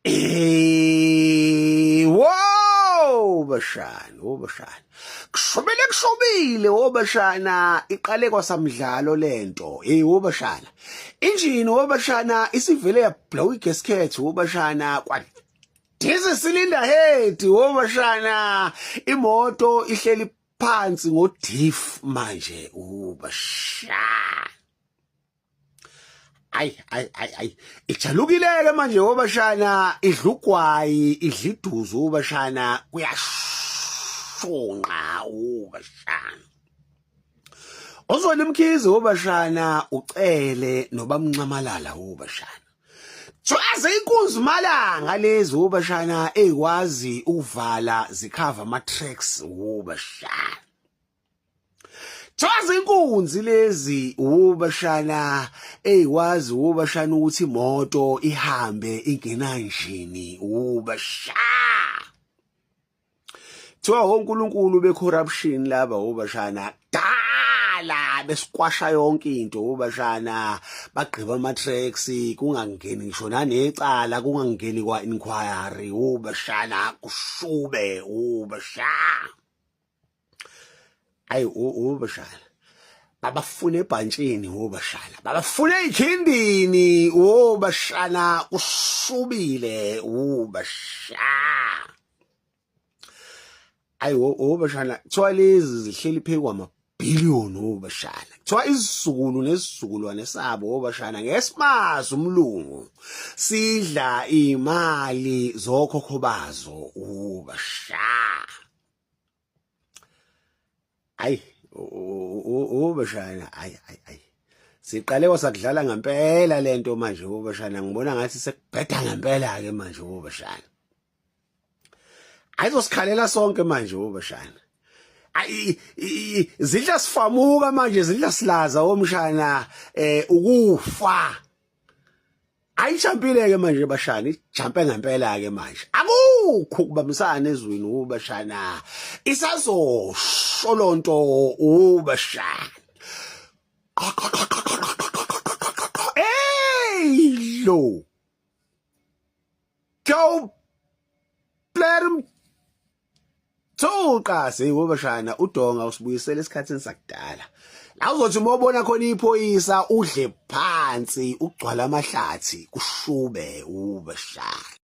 Eh, wow bashana, wo bashana. Kushobile kushobile wo bashana, iqale kwasamdlalo lento. Hey wo bashana. Injini wo bashana isivele ya blow igasket wo bashana kwa This cylinder head wo bashana. Imoto ihleli phansi ngo diff manje wo bashana. Ay ay ay ay ijalukileke manje obashana idlugwayi idliduzu obashana kuyashunqa obashana Ozwela imkhize obashana ucele nobamnxamalala obashana Jwaze inkunzi malanga lezi obashana ezikwazi ukuvala zikhava ama tracks obashana Chaza inkunzi lezi ubashana eyikwazi ubashana ukuthi imoto ihambe ingenanjini ubasha Kuthiwa onkulunkulu be-corruption laba obashana dala besikwasha yonke into obashana bagqiba ama-tracks kungangeni ngisho nanecala kungangeni kwa-inquiry ubashana kushube ubashana ayi ubashana babafuna ebhantshini wobashana babafuna ezikhindini wobashana kushubile wobashana ayi wobashana kuthiwa lezi zihleli phezu kwamabhiliyoni wobashana kuthiwa isizukulu nesizukulwane sabo wobashana ngesimazi umlungu sidla imali zokhokho bazo wobashana ayi ubashana ayi ayi ayi siqale kwasakudlala ngempela lento manje ubashana ngibona ngathi sekubheda ngempela ke manje ubashana ayizosikhalela sonke manje ubashana ayi zidla sifamuka manje zidla silaza omshana eh ukufa Ayijampile ke manje bashana ijampe ngempela ke manje akukho ukubambisana ezweni ubashana isazosho lonto ubashana Hey lo Go Player Thuqa seyobashana udonga usibuyisela esikhathini sakudala. La uzothi uma ubona khona iphoyisa udle phansi ugcwala amahlathi kushube ubashana.